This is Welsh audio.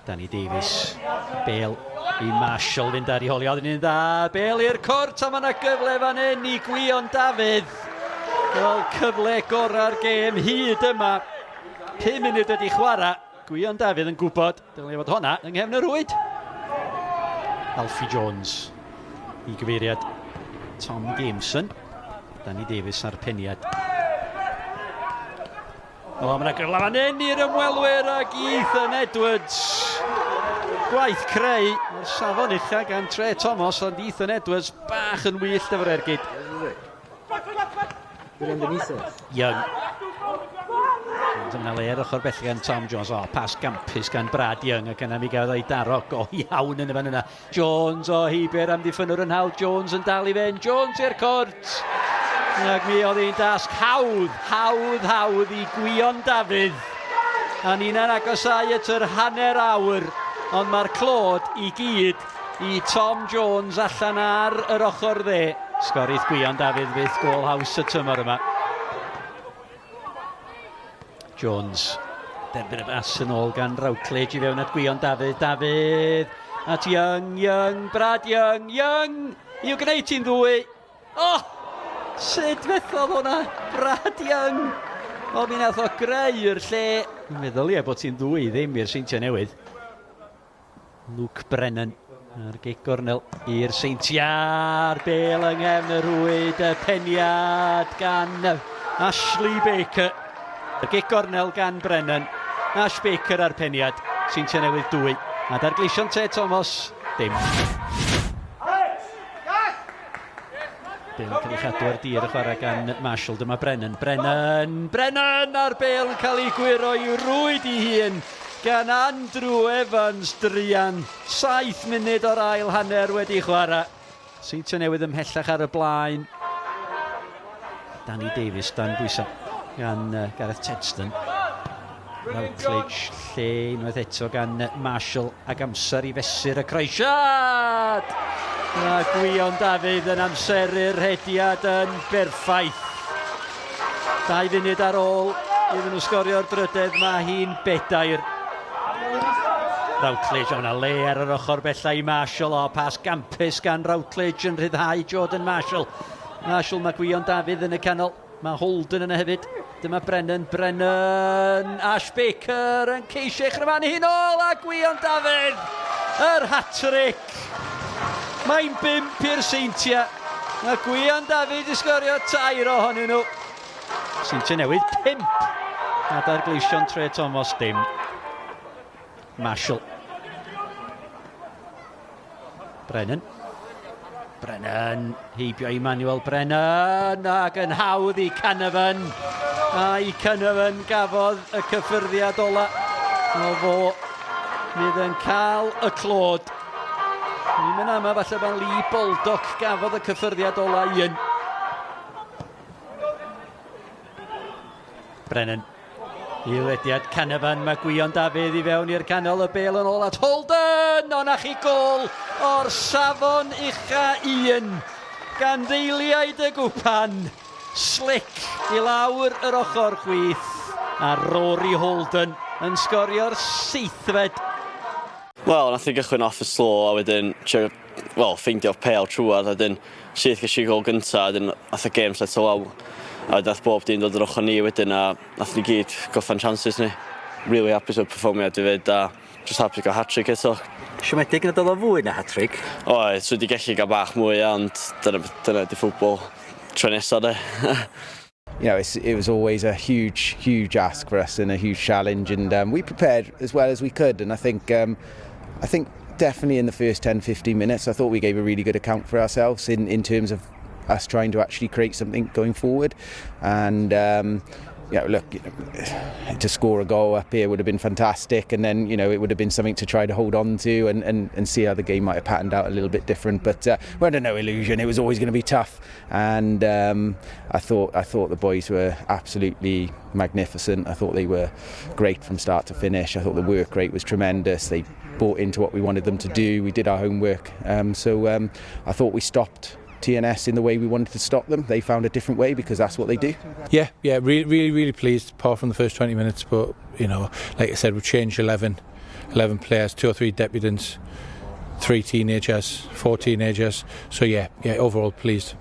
Danny Davies. Bale i Marshall fynd ar ei holi. Oedd yn dda. Bale i'r cwrt a mae yna gyfle fan hyn i Gwion Dafydd. Wel, cyfle gorau'r gêm hyd yma. 5 munud wedi chwarae. Gwion Dafydd yn gwybod, dylai fod honna yng nghefn y rwyd. Alfie Jones i gyfeiriad Tom Gameson. Danny Davies ar peniad. O, mae yna gyfle fan hyn i'r ymwelwyr ac Ethan Edwards. Gwaith creu, mae'r safon ucha gan Tre Thomas, ond Ethan Edwards bach yn wyllt efo'r ergyd. Young. Dyna le ar ochr bell gan Tom Jones. O, pas gampus gan Brad Young ac yna mi gafodd ei daro go iawn yn y fan yna. Jones o heibio'r amddiffynnwr yn hawdd. Jones yn dal i fynd. Jones i'r cwrt. Ac mi oedd hi'n dasg hawdd, hawdd, hawdd i Gwion Dafydd. A ni'n agosau at yr hanner awr. Ond mae'r clod i gyd i Tom Jones allan ar yr ochr dde. Sgorith Gwion Dafydd fydd gôl haws y tymor yma. Jones. Derbyn y bas yn ôl gan Routledge i fewn at Gwion Dafydd. Dafydd at Young, Young, Brad Young, Young! I'w gwneud ti'n ddwy. Oh! Sut fethodd hwnna? Brad Young! O, mi nath o greu'r lle. Meddylia bod ti'n ddwy ddim i'r Seintiau Newydd. Luke Brennan ar gic gornel i'r Seintiau. A'r bel yng nghefn y rhwyd, y peniad gan Ashley Baker. Y gic gornel gan Brennan. Ash Baker a'r peniad. Seintiau Newydd 2. A da'r Gleision Ted Thomas, dim. Bel yn cael ei chadw ar dir y chwarae gan Marshall. Dyma Brennan. Brennan! Brennan! A'r bel yn cael ei gwyro i'w rwyd i hun gan Andrew Evans druan. 7 munud o'r ail hanner wedi chwarae. Seintiau Newydd ymhellach ar y blaen. Danny Davies dan bwysau gan Gareth Tedston. Routledge lle unwaith eto gan Marshall ac amser i fesur y croesiad! A Gwion Dafydd yn amseru'r rhediad yn berffaith. 2 funud ar ôl iddyn nhw sgorio'r drydedd, mae hi'n bedair. Routledge, o, yna le ar yr ochr bella i Marshall, o, pas gampus gan Routledge yn rhyddhau Jordan Marshall. Marshall, mae Gwion Dafydd yn y canol. Mae Holden yna hefyd. Dyma Brennan. Brennan! Ash Baker yn ceisio ei chryfanu hi'n ôl a Gwion Dafydd! Yr hat-trick! Mae'n bump i'r Seintiau. Mae Gwion Dafydd i sgorio tair ohonyn nhw. Seintiau Newydd pump. A da'r Gleision Tre Thomas dim. Marshall. Brennan. Brennan, heibio i Manuel Brennan, ac yn hawdd i Canavan. A i Canavan gafodd y cyffyrddiad ola. O fo fydd yn cael y clod. Ni'n mynd ama falle fan Lee Baldock gafodd y cyffyrddiad ola un. Brennan. I lediad Canavan, mae Gwion Dafydd i fewn i'r canol, y bel yn ôl at Holden! O na chi gol o'r safon ucha un gan ddeiliaid y gwpan. Slick i lawr yr ochr chwith a Rory Holden yn sgorio'r seithfed. Wel, nath ni gychwyn off y slow a wedyn trio, wel, ffeindio pêl trwadd a wedyn syth ges i gôl gynta a wedyn nath y gêm setlo lawr a wedyn nath bob dim dod yr ochr ni wedyn a nath ni gyd gorffan chances ni. Rili hapus o'r perfformiad hefyd a jyst hapus i ga'l hat-trick eto. Siomedig nad o'dd o fwy na hat-trick? Oedd, swn i 'di gellu ga'l bach mwy ond dyna dyna 'di football. Tro nesa 'de. You know, it was always a huge, huge ask for us and a huge challenge, and we prepared as well as we could. And I think definitely in the first 10, 15 minutes, I thought we gave a really good account for ourselves in terms of us trying to actually create something going forward. And look, to score a goal up here would have been fantastic, and then it would have been something to try to hold on to and see how the game might have patterned out a little bit different. But we're under no illusion; it was always going to be tough, and I thought the boys were absolutely magnificent. I thought they were great from start to finish. I thought the work rate was tremendous. They bought into what we wanted them to do. We did our homework, so I thought we stopped TNS in the way we wanted to stop them. They found a different way because that's what they do. Yeah, really, really, really pleased, apart from the first 20 minutes. But, like I said, we changed 11. 11 players, two or three debutants, three teenagers, four teenagers. So yeah, overall pleased.